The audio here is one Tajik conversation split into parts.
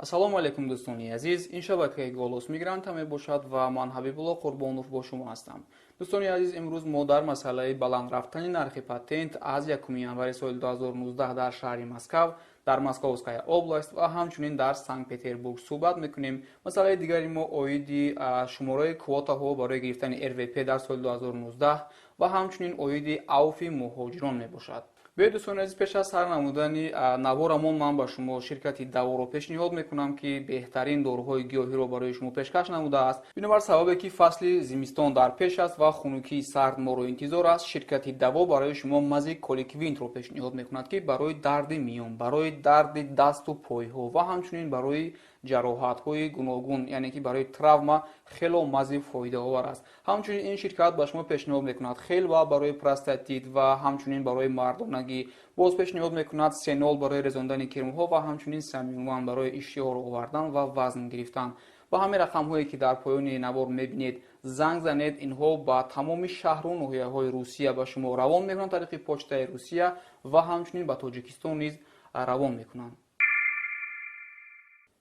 Ассалому алайкум, дӯстони азиз. Ин шабакаи «Голос мигранта» мебошад ва ман, Ҳабибулло Қурбонов, бо шумо ҳастам. Дӯстони азиз, имрӯз мо дар масъалаи баланд рафтани нархи патент аз 1 январи соли 2019 дар шаҳри Москав, дар Московская область ва ҳамчунин дар Санкт Петербург суҳбат мекунем. Масъалаи дигари мо оиди шумораи квотаҳо барои гирифтани РВП дар соли 2019 ва ҳамчунин оиди авфи муҳоҷирон мебошад. Биёед, дӯстони азиз, пеш аз сар намудани наворамон ман ба шумо ширкати Даворо пешниҳод мекунам, ки беҳтарин доруҳои гиёҳиро барои шумо пешкаш намудааст. Бинобар сабабе ки фасли зимистон дар пеш аст ва хунукии сард моро интизор аст, ширкати Даво барои шумо мази Коликвинтро пешниҳод мекунад, ки барои дарди миён, барои дарди дасту пойҳо ва ҳамчунин барои ҷароҳатҳои гуногун, яъне ки барои травма, хело мази фоидаовар аст. Ҳамчунин ин ширкат ба шумо пешниҳод мекунад хелва барои простатит ва ҳамчунин барои мардонагӣ. Боз пешниҳод мекунад сенол барои резондани кирмҳо ва ҳамчунин самиюман барои иштиҳоро овардан ва вазн гирифтан. Ба ҳамин рақамҳое, ки дар поёни навор мебинед, занг занед. Инҳо ба тамоми шаҳру ноҳияҳои Русия ба шумо равон мекунанд тариқи почтаи Русия ва ҳамчунин ба Тоҷикистон низ равон мекунанд.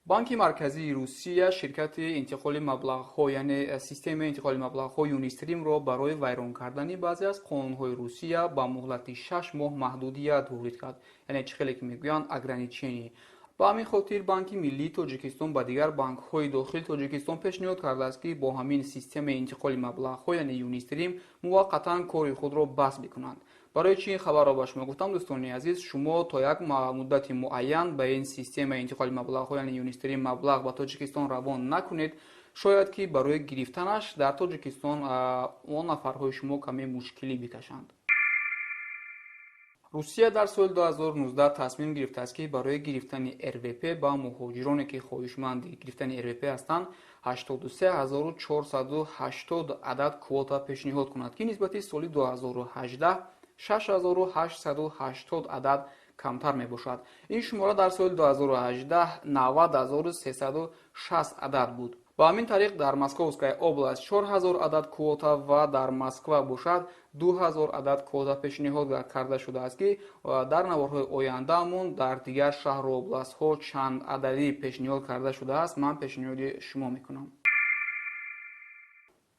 Банки Марказии Русия ширкати интиқоли маблағҳо, яъне системаи интиқоли маблағҳо Юнистримро барои вайрон кардани баъзе аз қонунҳои Русия ба муҳлати 6 моҳ маҳдудият ворид кард, яъне чӣ хеле ки мегӯянд, ограничение. Ба ҳамин хотир Банки Миллии Тоҷикистон ба дигар банкҳои дохили Тоҷикистон пешниҳод кардааст, ки бо ҳамин системаи интиқоли маблағҳо, яъне Юнистрим, муваққатан кори худро баст бикунанд. Барои чӣ ин хабарро ба шумо гуфтам, дӯстони азиз? Шумо то як муддати муайян ба ин системаи интиқоли маблағҳо, яъне Юнистрим, маблағ ба Тоҷикистон равон накунед. Шояд ки барои гирифтанаш дар Тоҷикистон он нафарҳои шумо каме мушкилӣ бикашанд. Русия дар соли 2019 тасмим гирифтааст, ки барои гирифтани РВП ба муҳоҷироне, ки хоҳишманди гирифтани РВП ҳастанд, 83 480 адад квота пешниҳод кунад, ки нисбати соли 2018 6880 адад камтар мебошад. Ин шумора дар соли 2018 90 360 адад буд. Ба ҳамин тариқ дар Московская область 4000 адад квота ва дар Москва бошад 2000 адад квота пешниҳод карда шудааст, ки дар наворҳои ояндаамон дар дигар шаҳру областҳо чанд ададӣ пешниҳод карда шудааст, ман пешниҳоди шумо мекунам.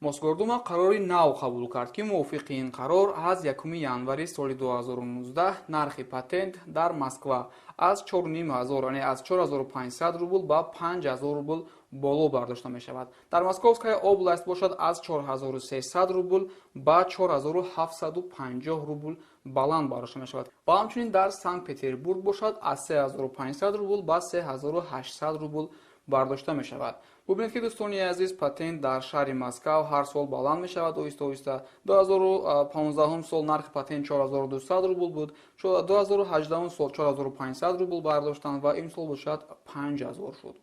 Мосгордума қарори нав қабул кард, ки мувофиқи ин қарор аз 1 январи соли 2019 нархи патент дар Москва аз 4,5 ҳазор, яъне аз 4500 рубл ба 5000 рубл боло бардошта мешавад. Дар Московская область бошад аз 4300 рубл ба 4750 рубл баланд бардошта мешавад ва ҳамчунин дар Санкт Петербург бошад аз 3500 рубл ба 3800 рубл бардошта мешавад. Бубинед, ки, дӯстони азиз, патент дар шаҳри Москав ҳар сол баланд мешавад оҳиста оҳиста. 2015 сол нархи патент 4200 рубл буд, 2018 сол 4500 рубл бардоштанд ва имсол бошад 5000 шуд.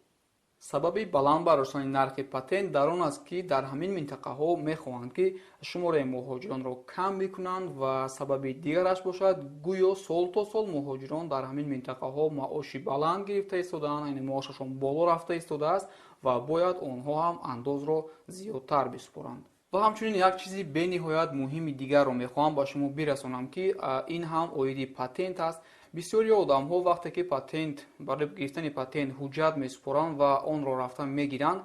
Сабаби баланд бардоштани нархи патент дар он аст, ки дар ҳамин минтақаҳо мехоҳанд, ки шумораи муҳоҷиронро кам бикунанд, ва сабаби дигараш бошад, гӯё сол то сол муҳоҷирон дар ҳамин минтақаҳо маоши баланд гирифта истодаанд, яъне маошашон боло рафта истодааст ва бояд онҳо ҳам андозро зиёдтар бисупоранд. Ва ҳамчунин як чизи бениҳоят муҳими дигарро мехоҳам ба шумо бирасонам, ки ин ҳам оиди патент аст. Бисёри одамҳо вақте ки патент, барои гирифтани патент ҳуҷҷат месупоранд ва онро рафта мегиранд,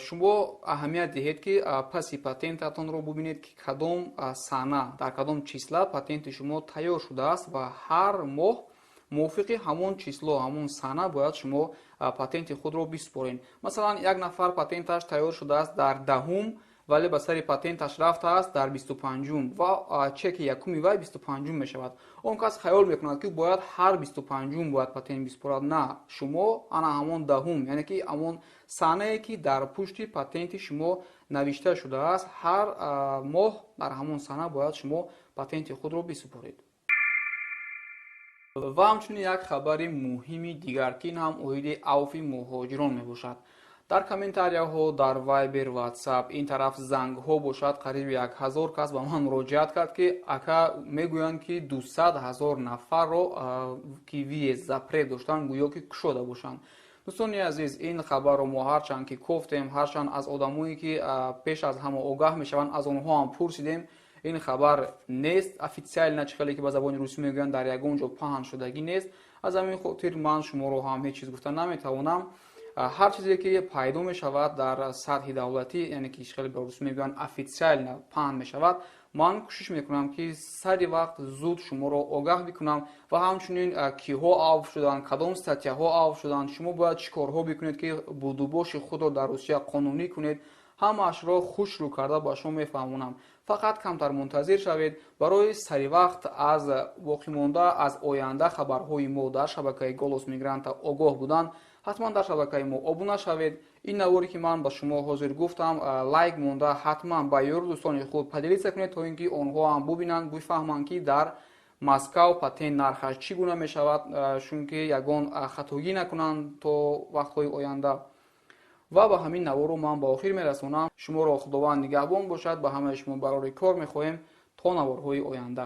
шумо аҳамият диҳед, ки паси патентатонро бубинед, ки кадом сана, дар кадом числа патенти шумо тайёр шудааст, ва ҳар моҳ мувофиқи ҳамон число, ҳамон сана бояд шумо патенти худро бисупоред. Масалан, як нафар патенташ тайёр шудааст дар 10-ум, вале ба сари патенташ рафтааст дар 25-ум ва чеки якуми вай 25-ум мешавад. Он кас хаёл мекунад, ки бояд ҳар 25-ум бояд патент бисупорад. На, шумо ана ҳамон 10-ум, яъне ки ҳамон санае, ки дар пушти патенти шумо навишта шудааст, ҳар моҳ дар ҳамон сана бояд шумо патенти худро бисупоред. Ва ҳамчунин як хабари муҳими дигар, ки ин ҳам оиди авфи муҳоҷирон мебошад. Дар комментарияҳо, дар Вайбер, Ватсап, ин тараф зангҳо бошад, қариби 1000 кас ба ман муроҷиат кард, ки ака, мегӯянд, ки 200 000 нафарро, ки въезд запрет доштанд, гӯё ки кушода бошанд. Дӯстони азиз, ин хабарро мо ҳарчанд ки кофтем, ҳарчанд аз одамое, ки пеш аз ҳама огаҳ мешаванд, аз онҳо ҳам пурсидем, ин хабар нест. Официально, чӣ хеле ки ба забони русӣ мегӯянд, дар ягон ҷо паҳн шудагӣ нест. Аз ҳамин хотир ман шуморо ҳам ҳеҷ чиз гуфта наметавонам. Ҳар чизе ки пайдо мешавад дар сатҳи давлатӣ, яъне ки хеле ба русӣ мегӯянд, официально паҳн мешавад, ман кӯшиш мекунам, ки сари вақт зуд шуморо огаҳ бикунам ва ҳамчунин киҳо авф шуданд, кадом статьяҳо авф шуданд, шумо бояд чӣ корҳо бикунед, ки будубоши худро дар Русия қонунӣ кунед, ҳамаашро хушрӯ карда ба шумо мефаҳмонам. Фақат камтар мунтазир шавед. Барои саривақт аз боқимонда, аз оянда хабарҳои мо дар шабакаи «Голос мигранта» огоҳ будан, ҳатман дар шабакаи мо обуна шавед. Ин наворе ки ман ба шумо ҳозир гуфтам, лайк монда, ҳатман ба ёру дӯстони худ поделиться кунед, то ин ки онҳо ҳам бубинанд, бифаҳманд, ки дар Москав патент нархаш чӣ гуна мешавад, чунки ягон хатогӣ накунанд то вақтҳои оянда. Ва ба ҳамин наворо ман ба охир мерасонам. Шуморо Худованд нигаҳбон бошад. Ба ҳамаи шумо барори кор мехоҳем. То наворҳои оянда.